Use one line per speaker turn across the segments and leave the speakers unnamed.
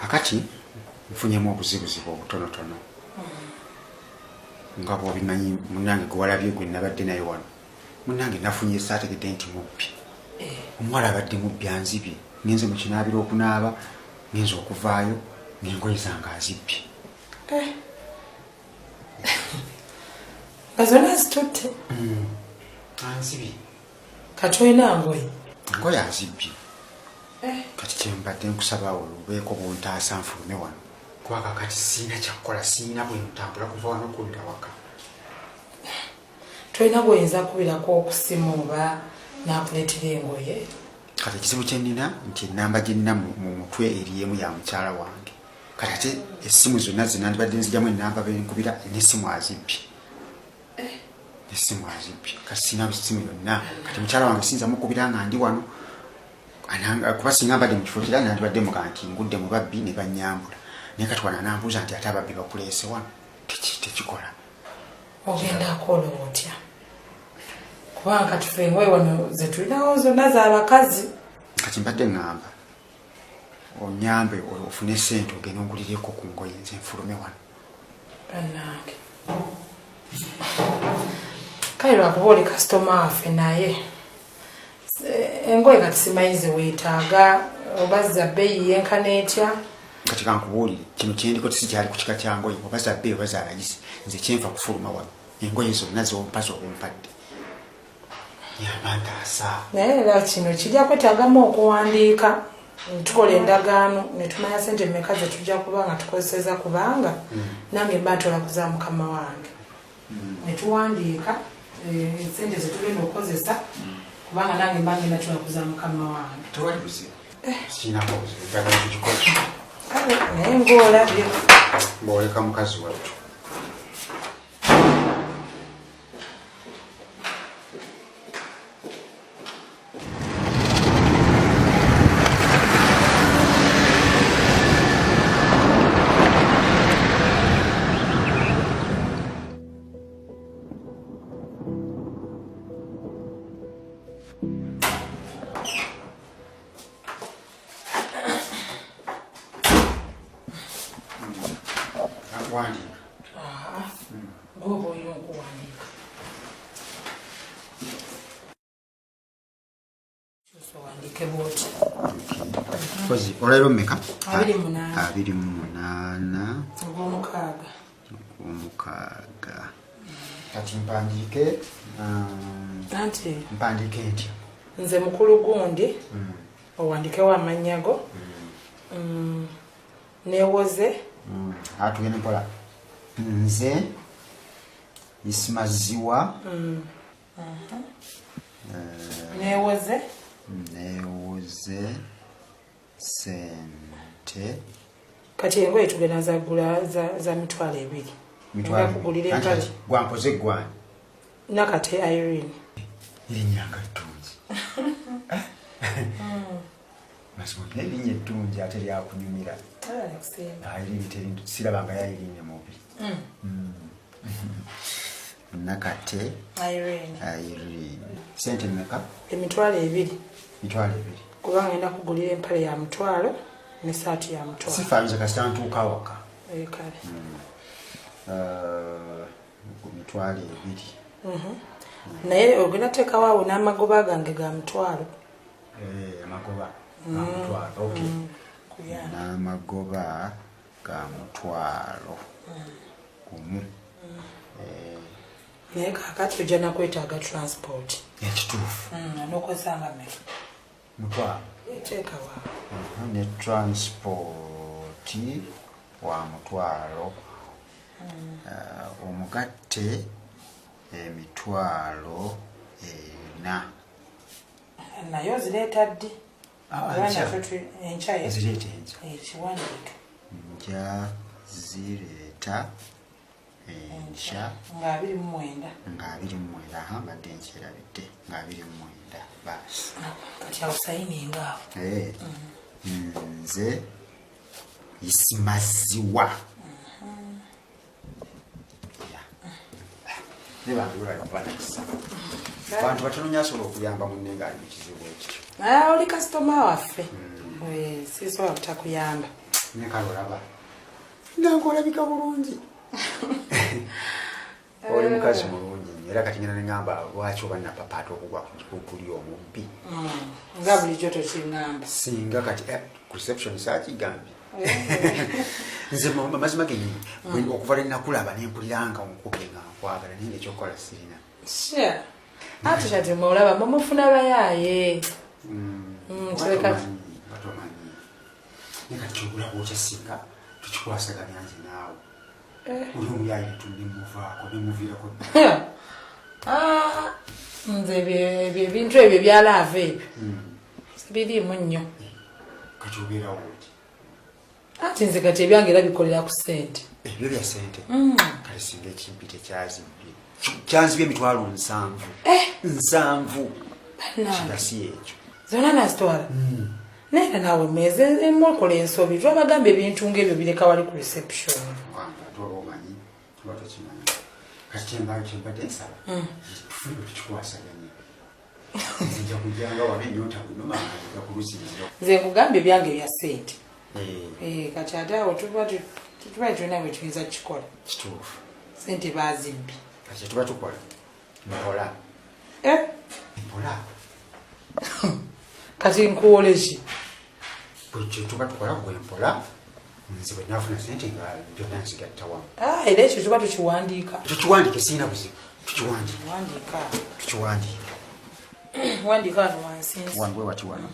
Kakati nfunyemu obuzibuzibu obutonotono nga bwobimanyi munange gwewalabye gwe nabadde naye wano munange nafunye saategedde nti mubbi eh. Omuwala abadde mubbi anzibye ngenze mu kinaabiro okunaaba ngenze okuvaayo ngaengoye zange azibbye
eh. Nga zonna zitutte
Anzibye.
Kati olina ngoye?
Ngoye azibbye eh. Kati kyembadde nkusaba obeeko bwontaasa nfulume wano kuba kakati siina kyakukola siina bwentambula kuva wano kudda waka.
Tolina gwoyinza kubirako okusimu oba nakuleetera engoye?
Kati ekizibu kyenina nti enamba gyenina mu mutwe eri emu ya mukyala wange. Kati ate essimu zonna zenandibadde nzijamu enamba benkubira nesimu azibbye eh. Essimu azibbye kati sina simu yonna. Kati mukyala wange siyinza mukubira nga ndi wano kuba singa mbadde mu kifo kira nandibadde muga nti ngudde mu babbi ne bannyambula naye kati wano anambuuza nti ate ababbi bakuleese wano tekikola.
Ogenda kola otya kubanga kati fe engoye wano zetulinawo zonna z'abakazi.
Kati mbadde ŋŋamba onyambe ofune sente ogende ongulireko ku ngoye nze nfulume wano.
Bannange kale lwakuba oli kasitoma waffe naye engoye kati simanyi zeweetaaga oba za bbeeyi yenkana etya?
Kati kankubuulire kino kyendiko tisikyali ku kika kya ngoye oba za bbeeyi oba za layisi nze kyenfa kufuluma wano engoye zonna zompa zobumpadde yamba ntaasa.
Naye era kino kijja kwetaagamu okuwandiika tukola endagaano netumanya sente meka zetujja kuba nga tukozeseza kubanga nange mba ntola kuza mukama wange netuwandiika eh, sente zetugenda okukozesa kubanga nange mba ngenda tola kuza mukama wange.
Tewali buzibu sikinako buzibu njagala tugikole.
Kale naye ngaolabye
ng'oleka mukazi wattu. Wandiika.
Gwoba olina okuwandiika kyusa owandiike bwoti.
Kozi olwaliro mmeka?
28.
28.
Ogwomukaaga.
Omukaaga. Kati mpandiike
Anti
mpandiike ntya?
Nze mukulu gundi owandikewo amannya go newoze.
Atugende mpola. Nze Isimaziwa
newoze
newoze sente.
Kati engoye tugenda zagula za 20,000.
Mitwalo
kugulira
Anti
empale.
Kati gwampoze gwani?
Nakate Irene.
Erinnya nga ttungi. Mazima olina erinnya ettungi ate lyakunyumira.
Kusimba.
Irene teri sirabanga ya Irene mubi. Nakate
Irene.
Irene. Sente mmeka?
20,000.
20,000.
Kubanga ngenda kugulira empale ya 500 n'essaati ya 500.
Sifaayo kasita ntuuka awaka.
Eh, kale.
Ku 20,000.
Naye ogenda teekawo awo n'amagoba gange ga 500.
Eh, amagoba ga 500. Okay.
Kuyamba.
N'amagoba ga 1,000. Eh,
Naye kaakati ojja nakwetaaga transport.
Ekituufu.
N'okozesa nga mmeka?
500.
Teekawo awo.
Ne transport wa 500. Omugatte 400,000.
Naye ozireeta ddi?
Ah,
Oba
enkya.
naffe enkya ye?
Nzireeta enkya.
Eh, kiwandiike.
Nja zireeta enkya.
Nga 29.
Nga 29, aha mbadde nkyerabidde nga 29 baasi.
Kati awo sayininga awo.
Eh, nze Isimaziwa. Ne bantu bali kuba nakisa. Bantu batono nnyo asobola okuyamba munne ng'ali mu kizibu ekityo.
Ah, oli kasitoma waffe. Eh, sisobola butakuyamba.
Ne kale olaba nange olabika bulungi, oli mukazi mulungi nnyo. Era kati ngenda neŋamba lwaki oba napapaata okugwa kuli omubbi.
Nga bulijjo tokiŋŋamba.
Singa kati ku reception saakigambye nze amazima genyini okuva lwe nakulaba nempulira nga onkubye nga nkwagala, naye nga ekyokukola sirina.
Sure. Ate kati mulaba mumufuna bayaaye.
Oba tomanyi, naye kati kyobulaba otya singa tukikwasaganya nze naawe, oli omuyaaye nemuvaako nemuviirako?
Ah, nze ebyo ebintu ebyo ebya love ebyo sibiriimu nnyo.
Kati obeerawo oti?
Ati nze kati ebyange era bikolera ku ssente.
Ebyo bya ssente. Kale singa ekimpi tekyazibye, kyanzibye 700,000. 70.
Bannange.
Kigasi ekyo.
Zonna nazitwala, naye era naawe meeze mukola ensobi. Twabagamba ebintu ngaebyo bireka wali ku reception.
Wanga ate oba omanyi oba tokimanyi, kati kyembadde nsaba tufune bwe tukikwasaganya. Nzija kujjanga wano, ennyonta bwenuma nga nja kuluzinzira.
Nze nkugamba ebyange bya ssente. Eh, kati ate awo tuba tulina bwe tuyinza kukikola.
Kituufu.
Sente bazibbi.
Kati kyetuba tukola, mpola.
Eh,
mpola.
Kati nkuwole ki?
Bwe kyetuba tukola, gwe mpola, nze bwe nafuna sente nga byonna nzigatta wamu.
Ah, era ekyo tuba tukiwandiika.
Tukiwandiike, sirina buzibu, tukiwandiike.
Wandiika.
Tukiwandiike.
Wandiika wano wansi.
Wano bwe wati wano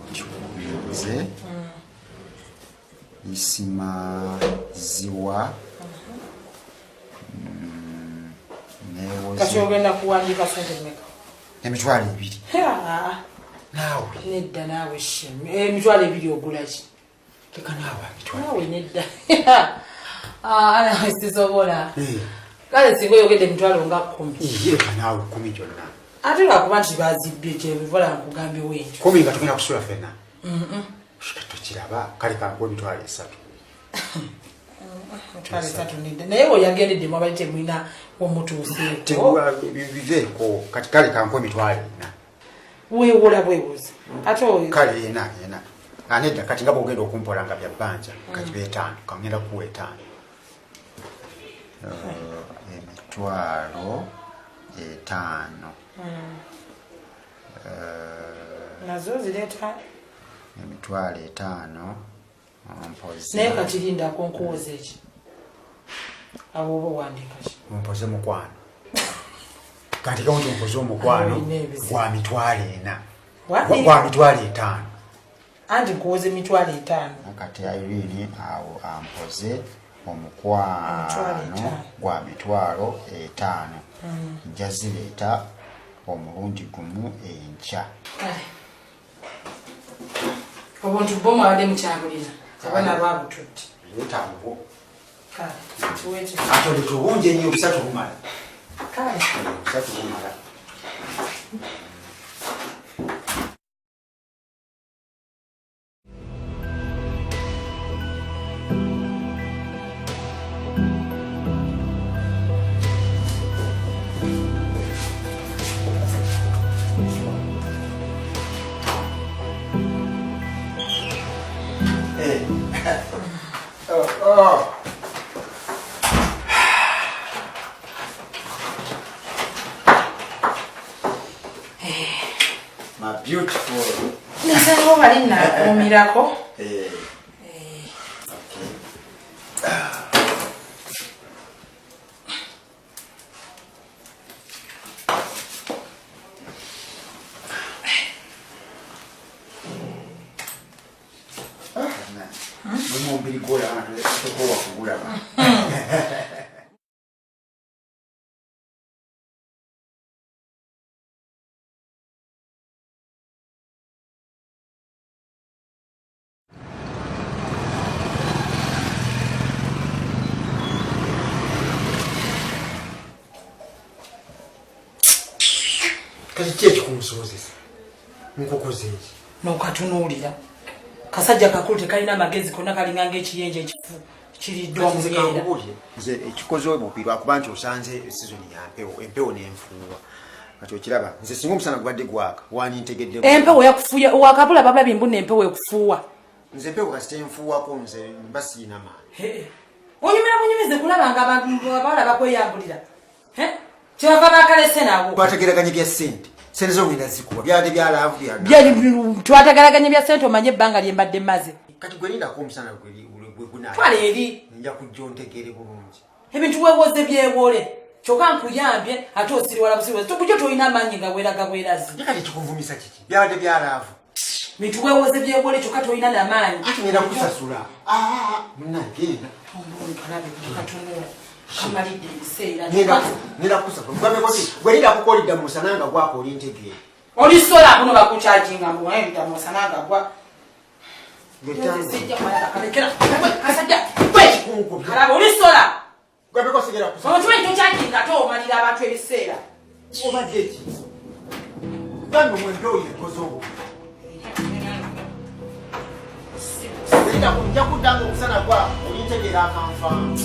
otyo, nze isimaziwa
Kati
newoze.
Ogenda kuwandiika sente meka?
20,000.
Ah,
naawe.
Nedda naawe shemu, 20,000 ogula ki?
Leka naawe, emitwalo.
Naawe nedda. Ah, naawe sisobola.
Eh,
Kale singa oyogedde 10,000.
Iye, leka naawe, 10 gyonna.
Ate lwakuba nti bazibbye, kyebivola nkugambewo ekyo.
10 nga tugenda kusula ffenna, tokiraba? Kale kankuwa 30,000.
30,000 nedda. Naye weyagendeddemu abali temulina womutuuseeko.
Biveeko kati. Kale kankuwa 40,000.
Weewola bwewozi ate oyo.
Kale ena ena anedda. Kati nga bwogenda okumpola nga bya bbanja, kati 5,000, kangenda kuwa 5,000. 50,000.
Nazo zireeta.
50,000 mpoze.
Naye kati lindako, nkuwoza eki awo oba owandiika ki?
Mpoze mukwano, kati kamu nti mpoze omukwano.
Olina ebizibu.
Gwa 40,000.
Wandiika.
Gwa 50,000.
Anti nkuwoza 50,000.
Kati Irene awo ampoze
Emitwalo
omukwano
5.
gwa 50,000, nja zireeta omulundi gumu enkya.
Kale obuntu bwo mwabadde mukyabulira, abaana babututte.
Leeta bwo.
Kale kiwekyo.
Ate oleta obungi ennyo, busatu bumala.
Kale.
Busatu bumala. Eh. Oh, oh. My beautiful.
Nasangawo bali nakuumirako.
Eh. Okay. Ah, n'omubiri gwolaba tokowa kugulaba. Kati ki ekikunsozesa? Nkukoze eki?
Nokatunuulira kasajja kakulu, tekalina amagezi konna, kalinga ngaekiyenje ekifu kiriddwa
Nze
munyeera.
Kankubuulire, nze ekikoze obubi lwakuba nti osanze sizoni ya mpewo, empewo nenfuuwa. Kati okiraba, nze singa omusana gubadde gwaka wanintegedde.
Empewo yakufuya wakabula babula bimbu nempewo ekufuuwa.
Nze mpewo kasita enfuuwako, nze mba siyina maanyi.
Onyumira bunyumize kulaba nga abantu abawala bakweyambulira. Kyebava bakalese nabo.
Twategeraganye bya ssente, sente zo ngenda zikuwa, byabadde bya love bya
Twategeraganye bya ssente, omanye ebbanga lye mbadde maze.
Kati gwe lindako omusana gwe gunaaya.
Twala eri.
Nja kujja ontegeere bulungi.
Ebintu weewoze byewole, kyokka nkuyambye ate osiriwala busiriwazi. Tokujja tolina amaanyi nga weeraga bwerazi.
Ye kati kikuvumisa kiki? Byabadde bya love.
Bintu weewoze byewole, kyokka tolina namaanyi.
Ati ngenda kusasula. Munange, genda.
Kalabe katunula kamalidde ebiseera.
Ngenda kusasula. Mugambe koti gwe linda kukolidda mu musana nga gwako oli ntegeere.
Olisola buno bakukyajinga mbu musana nga gwa.
Gwe.
Kalekera kasajja kalaba olisola.
Gambeko sigera kusasula.
Okimanyi tokyajinga ate omalira abantu ebiseera.
Obadde ki? Gambe mwempewo yekoze obubi. Linda, nja kudda nga omusana gwa olintegeera akanfaamu.